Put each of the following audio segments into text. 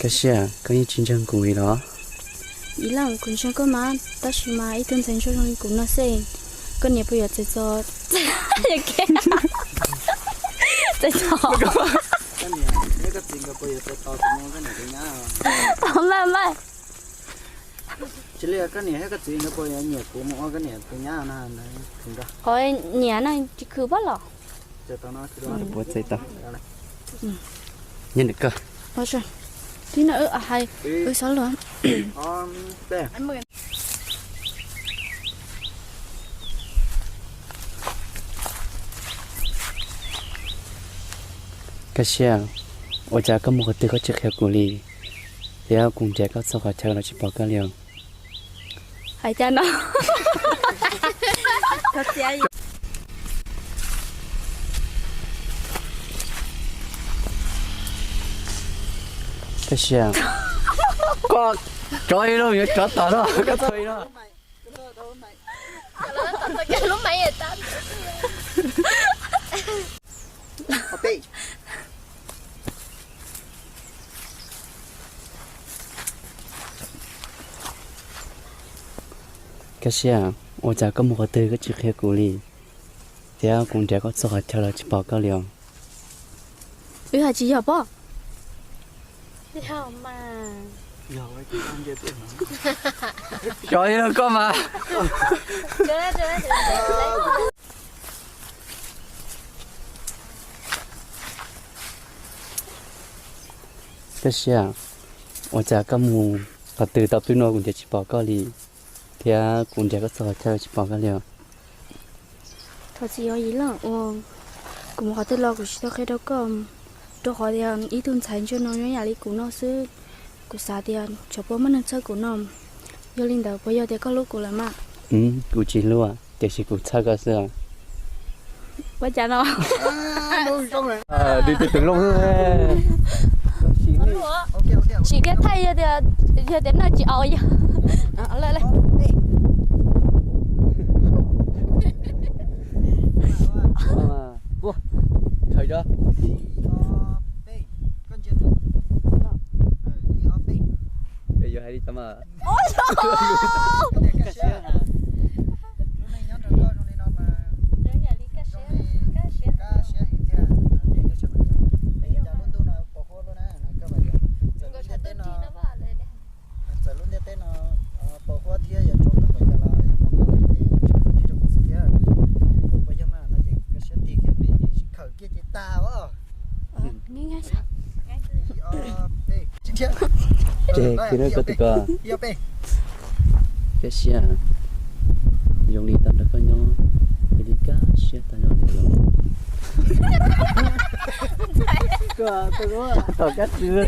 Tab sis koj yeej tsis ntseeg kuv li los? Ib leeg kuv ntseeg koj mas, tab sis mas ib tug ntxhais ntsuag zoo li kuv no xwb, koj niam puas yuav txais txog? Txais txog. Koj niam thiab koj txiv nkawd puas yuav txais tos kuv mus ua koj niam tus nyab? Maj maj. Tsis li, koj niam thiab koj txiv nkawd puas yuav nyiam kuv mus ua koj niam tus nyab no? Qhov nyiam no tsis khwv pab los. Puas txais tau? Nyob ntawm koj. Tib no wb hais, wb xav luag. Kaj siab, ua cas koj mus qhov twg koj tsis qhia kuv li, thiab kuv nrhiav koj txhua qhov chaw los tsis pom koj li os? Hais cas no? Kaj siab, koj tsov ib lub yuav tsov tom no, koj txhua ib lub. Kaj siab, ua cas koj mus qhov twg koj tsis qhia kuv li, thiab kuv nrhiav koj txhua qhov chaw los tsis pom koj li os? Wb hais tsis yog pob? Xyov yog koj mas. Kaj siab, ua cas koj mus qhov twg tau pib no kuv nrhiav tsis pom koj li, thiab kuv nrhiav koj txhua qhov chaw tsis pom koj li os? Thov txim os Yim Leej, uas kuv mus qhov twg los kuv tsis tau qhia rau koj, rau qhov tias ib tug ntxhais ntsuag no nyob yam li kuv no xwb, kuv xav tias tsam puas muaj neeg txhawj kuv no. Yog li ntawd puas yog tias koj hlub kuv lawm mas? Kuv tsis hlub, tiam sis kuv txhawj koj xwb. Ua cas no? Sim kiag thaij yog tias, yog tias no tsis aus yog. Yuav hais li cas mas? Txawm lub ntiaj teb no, txawm lub ntiaj teb no pos huab thiab yog tsaus ntuj npaum cas los yog muaj koj lawm ces tshaj tawm ntsig rau kuv xwb thiab. Puas yog mas? No ces koj siab tig kiag pem ces sib khawm kiag ces tag os. Ces khwv rau koj tus ko. Kaj siab, zoo li tau nrog koj nyob, cia li kaj siab tag zog li los. Tom kab tsw.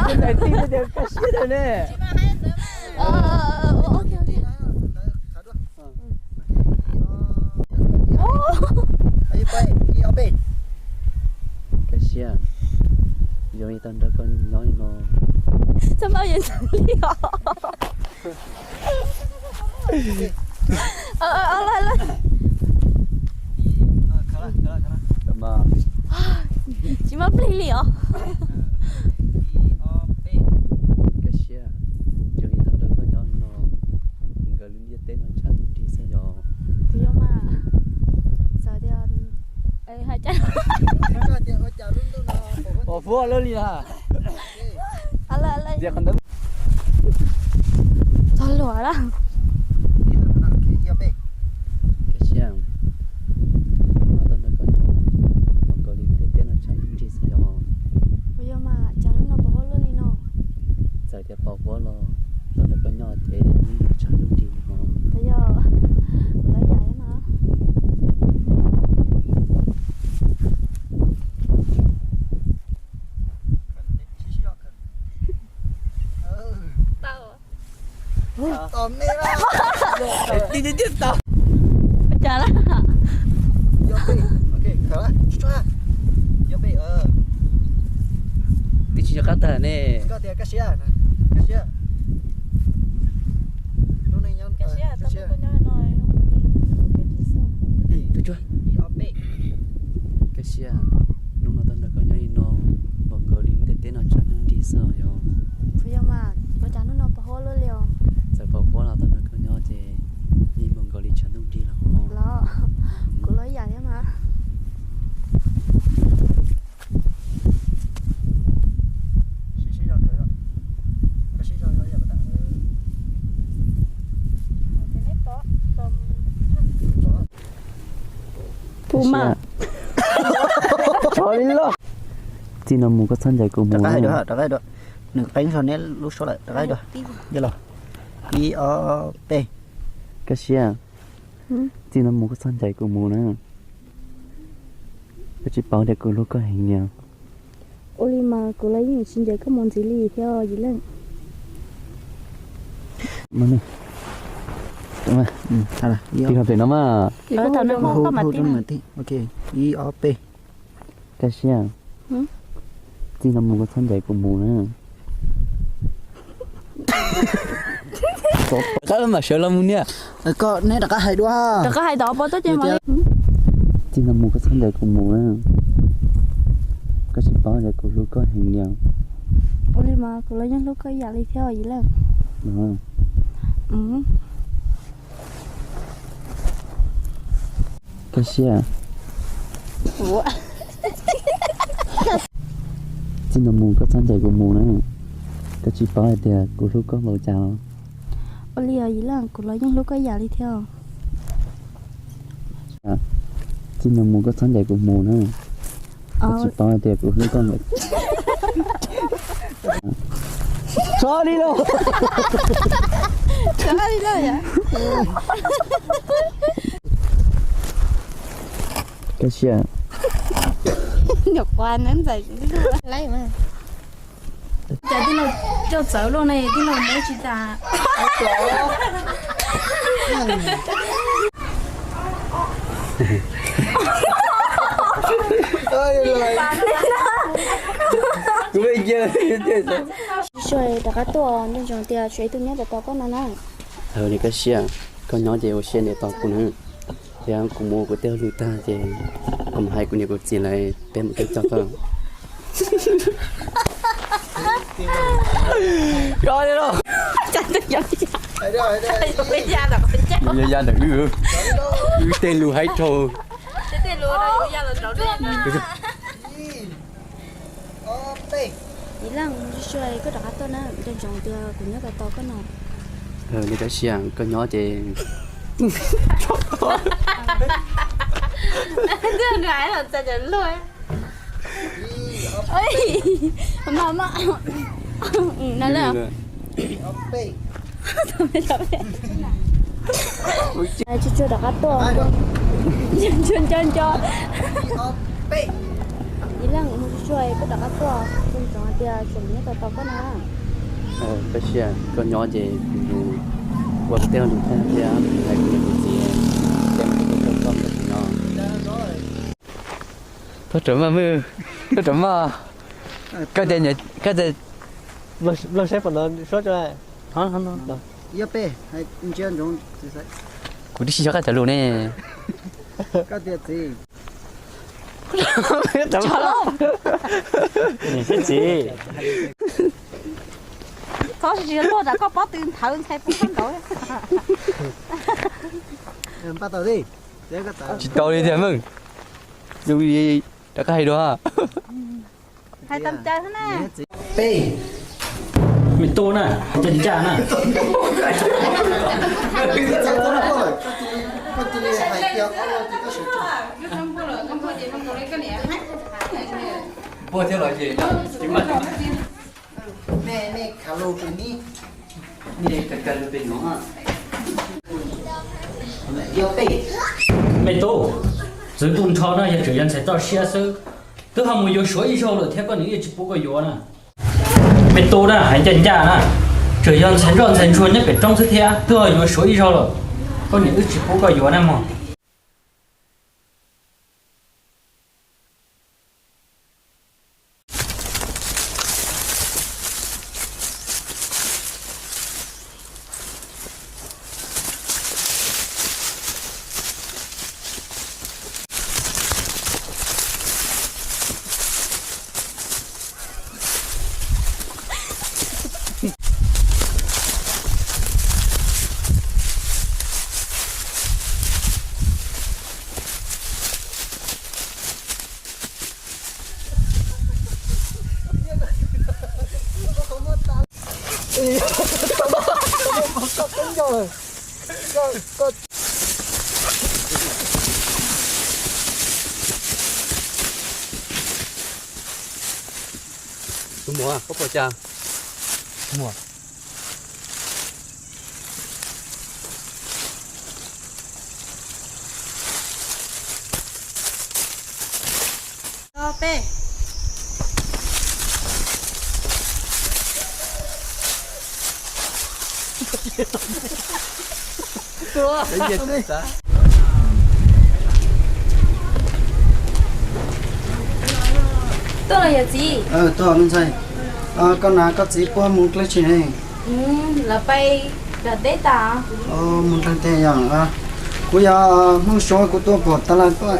Tib tais tij tias kaj siab tag ne. Kaj siab, zoo li tau nrog koj nyob li no. Txhob npau yus ntxeev li os. Tsis muaj plig li os. Kaj siab, zoo li tau nrog koj nyob li no, nkawd lub ntiaj teb no tshav ntuj nrig xwb yog. Kuv yuav mas, txawm tias, hais cas, pos huab lawm li na. Tias qhov ntawd txog luag lawm. Kaj siab, tau nrog koj nyob, thaum nkaus li ntiaj teb no tshav ntuj nrig xwb yog. Kuv yuav mas, cas lub no pos huab luaj li no. Txawm tias pos huab los tau nrog koj nyob ces yeej tshav ntuj nrig li no. Kuv yog, kuv lawv yam no. Tau. Tau me la. Tib tib tib tau. Cas la. Yog peb, ok, khawm la, tsuag tsuag. Yog peb, twb tsis nco qab tag ne. Koj tias kaj siab, kaj siab. Lub neej nyob, kaj siab, tau nrog koj nyob no. Tsuag tsuag. Kaj siab, hnub no tau nrog koj nyob li no, npaum nkaus li ntiaj Teb no tshav ntuj nrig xwb yog. Puas yog mas, ua cas hnub no pos huab luaj li os? Txawm pos huab los tau nrog koj nyob ces yeej mus nkaus li tshav ntuj nrig los. Los, kuv los ib yam thiab mas. Puas mas? Txij no mus koj txhob ncaim kuv mus. Rov qab hais dua, rov qab hais dua. Nws qeeb zog neb lub suab lawm, rov qab hais dua. Yog los. Ib ob peb. Koj siab. Txij no mus koj txhob ncaim kuv mus na. Koj tsis paub tias kuv hlub koj heev li. Ua li mas kuv los yeej tsis ncaim koj mus ntxiv li thiab Yim Leej. Ib qho pem no mas. Ib ob peb. Koj siab, txij no mus koj txhob ncaim kuv mus na. Rov qab mam sawv los mus niam. Koj neb rov qab hais dua. Rov qab hais tom pov toj ces mam li. Txij no mus koj txhob ncaim kuv mus na. Koj tsis paub tias kuv hlub koj heev li. Ua li mas kuv los yeej hlub koj ib yam li thiab Yim Leej. Koj siab. Txij no mus koj txhob ncaim kuv mus na. Koj tsis paub hais tias kuv hlub koj npaum cas. Ua li os Yim Leej, kuv los yeej hlub koj ib yam li thiab. Txij no mus koj txhob ncaim kuv mus na. Koj tsis paub hais tias kuv hlub koj npaum. Tso li lauj. Koj siab. Nyuam qhuav ntxais. Cas tij laug coj txawv luaj ne, tij laug muab tsis tas. Sua rov qab tuaj, nco ntsoov tias tshuav ib tug nyob tom tau koj no na. Koj siab, koj nyob ces ua siab ntev tos kuv na. Thiab kuv mus ua kuv tej hauj lwm tag ces kuv mam hais kuv niam kuv txiv lawv peb mam tuaj coj koj. Yog li los. Yog ya ntawm wb, wb tej lus haib dhau. Yim Leej, mus tsuag tsuag koj rov qab tuaj na, nco ntsoov tias kuv nyob tos tos koj no. Li koj siab, koj nyob ces. Tsuag tsuag rov qab tuaj. Nco nco. Yim Leej, mus tsuag tsuag koj rov qab tuaj, nco ntsoov hais tias kuv nyob tos tos koj na. Koj siab, koj nyob ces kuv ua kuv tej hauj lwm tag thiab hais kuv niam kuv txiv, ces kuv tuaj coj koj mus no. Tuaj rawm maj, tuaj rawm maj. Koj tias, koj tias, Loog saib pom no suab tso. Kuv twb tsis nco koj cov lus ne. Txiv, txhob tsis luag tas koj pob tw nthawv ntxhais pub sab nraud. Tsis tau li tiag Meej. Rov qab hais dua. Me tub na, hais ncaj ncaj na. Me tub, txwv tu nrho no yog tseem yog ntxhais toj siab xwb. Twb ho mus yuav Suav ib zaug lawm thiab koj niam yeej tsis pub koj yuav na. Me tub na, hais ncaj ncaj na, tseem yog ntxhais ntsoj ntxhais ntsuag nyob pem roob xwb thiab, twb ho yuav Suav ib zaug lawm, koj niam wb tsis pub koj yuav na mog. Tus muam, koj puas cas? Muam. Peb. Tuaj los yog txiv? Tuaj me ntxhais. Koj nam koj txiv puab mus dlaab tsi ne? Lawv pais nram teb tas. Mus nram teb yog. Kuv yog Hmoob Suav, kuv tuaj pom tas lawm tuaj.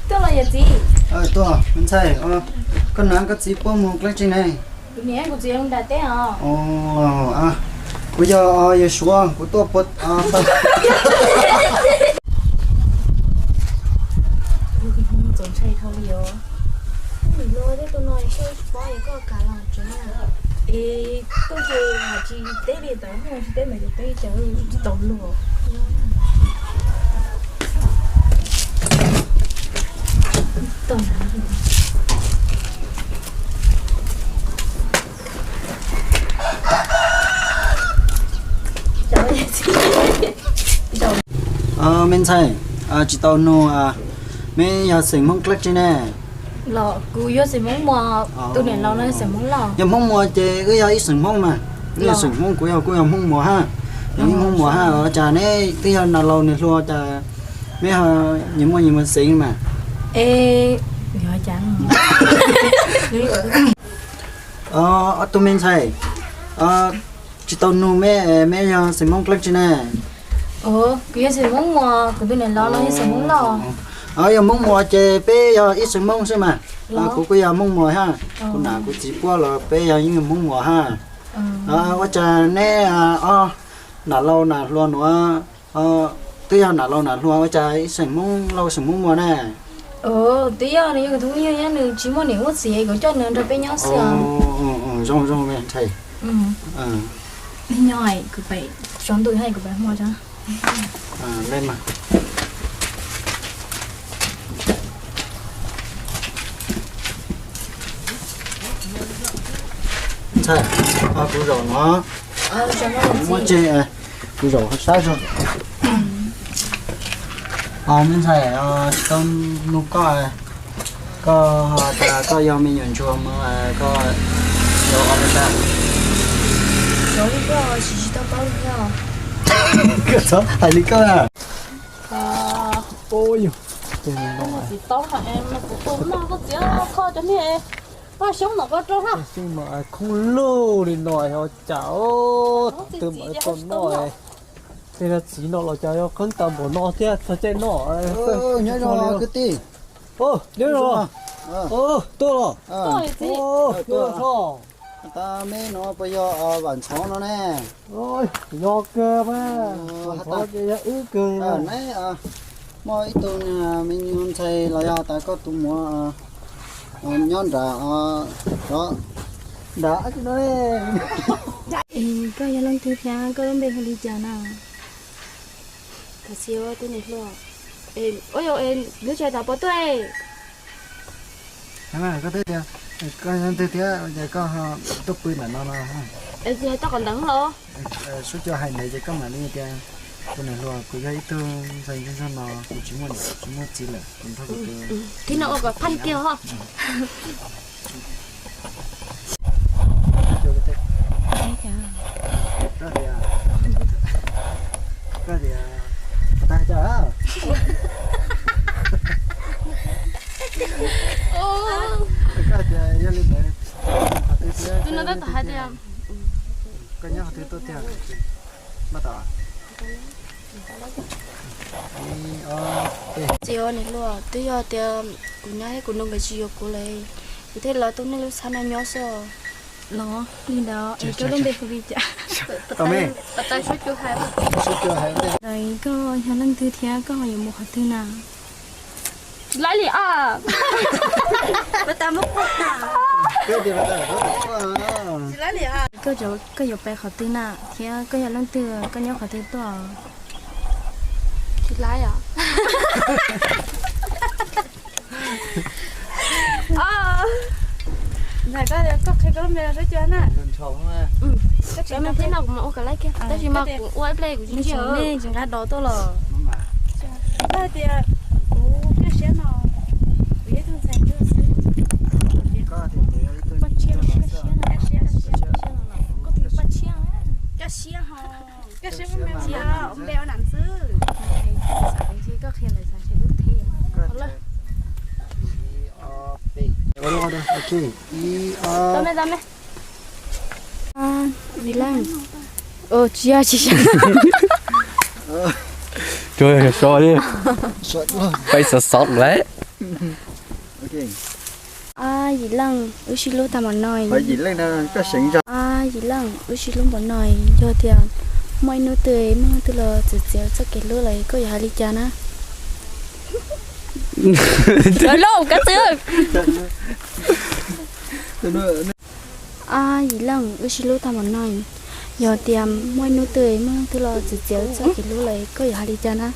Tuaj los yog txiv? Tuaj me ntxhais. Koj nam koj txiv puab mus dlaab tsi ne? Kuv niam kuv txiv mus nram teb os. Kuv yog, yog Suav, kuv tuaj puab. Txaus ntshai dhau li os. Nim no tej tus no seb tsis paub es koj kam los tsev na. Es tuaj ces tsis teb li, tau hnub tsis teb mas cov teb cas tsis tau luag. Me ntxhais, tsis tau nug, meb yog xeem Hmoob dlaab tsi ne? Los kuv yog xeem Hmoob Muas, tus niam laus no xeem Hmoob Lauj. Yog Hmoob Muas ces wb yog ib xeem Hmoob mas. Wb yog xeem Hmoob, kuv yog, kuj yog Hmoob Muas hab. Yog ib Hmoob Muas hab, ua cas neb twb yog nas laus niam hluas cas meb ho nyias muaj nyias mus xeem mas? Es, yog cas? Ob tug me ntxhais, tsis tau nug meb, meb yog xeem Hmoob dlaab tsi ne? Kuv yog xeem Hmoob Muas, kuv tus niam laus no yog xeem Hmoob Lauj. Yog Hmoob Muas ces peb yog ib xeem Hmoob xwb mas. Kuv kuj yog Hmoob Muas hab, kuv nam kuv txiv puab los peb yog yeej Hmoob Muas hab. Ua cas neb ob nas laus nas hluas nuav, twb yog nas laus nas hluas ua cas ib xeem Hmoob Lauj xeem Hmoob Muas ne? Twb yog nws yog kuv tus phooj ywg, nws tsis muaj niam muaj txiv, kuv coj nws nrog peb nyob xwb. Zoo zoo me ntxhais. Nyob kuv pem, tsaus ntuj kuv pem hmo tso. Ntxhais, kuv zaum no, muab tseg, kuv zaum sab zog. Me ntxhais, tsis tau nug koj, koj has tas koj yog me nyuam ntsuag mas koj yog ua li cas? Koj txhob hais li koj na. Txiv taub, kuv tus noj koj txiv kho cov niag paj xyoob no koj rau hab. Xyoob no khoob lug li no ua cas, thaum twg mam tau noj. Tej no txiv no los cas yog qeeb tas npaum no thiab txog caij noj. Nyob zoo kwv tij. Nyob zoo. Tuaj los. Tuaj los. Txiv, nyob zoo. Tas meb no puas yog Vam Ntxhov no ne? Yog kawg mas, Vam Ntxhov ces yog wb kawg. Neb muaj ib tug me nyuam ntxhais los yog tas koj tus muam nyob nram, nram no. Koj yog leej twg thiab koj lub npe hu li cas na? Tam sim ua tus niam hluas. Ua yog lub tshais tas puas tuaj? Koj twb tias koj yog leej twg thiab es koj tuaj pw nram no no? Tsis hais tau qhov ntawd los? Suav cua hais ntev ces koj mam li tias, tus niam hluas, kuv yog ib tug ntxhais nyob zog no, kuv tsis muaj niam tsis muaj txiv lawm, kuv nrog kuv tus thib no ua kom phaj kiag ho. Koj tias, koj tias, koj tias, koj tias yog li ntawd, qhov twg thiab, koj nyob qhov twg tuaj tiag? Txiv, niam hluas, twb yog tias kuv nyab thiab kuv nus nkawd tsis yuav kuv lawm, kuv thiaj los tuaj nej lub txhab no nyob xwb. Los li ntawd es koj lub npe hu li cas? Tau me. Koj yog leej twg thiab koj ho yuav mus qhov twg na? Tsis laib li os. Koj yuav pais qhov twg na thiab koj yog leej twg, koj nyob qhov twg tuaj? Tsis laib os. Ntxhais, koj qhia koj lub npe rau sawv daws na. Koj tsis ua no thiab no kuv mam ua kom laib kiag, tab sis mas kuv ua ib pliag kuv tsis ntsia. Nej tsis nqa dos tuaj los? Koj hais tias kuv kaj siab no, kuv yog ib tug ntxhais ntsuag xwb. Koj siab, kaj siab, kaj siab ho. Kaj siab, ua npe ua nam xwb. Koj qhia ntawd xav seb lub theb. Tau me, tau me. Yim leej. Tsis yog, tsis yog. Pais xov xov lawm. Yim leej, wb sib hlub tag npaum no. Yim leej, wb sib hlub npaum no, yog tias muaj ib hnub twg muaj leej twg los txwv txiav txoj kev hlub lawm koj yuav hais li cas na? Yim leej, wb sib hlub tag npaum no, yog tias muaj ib hnub twg muaj leej twg los txwv txiav txoj kev hlub lawm koj yuav hais li cas na?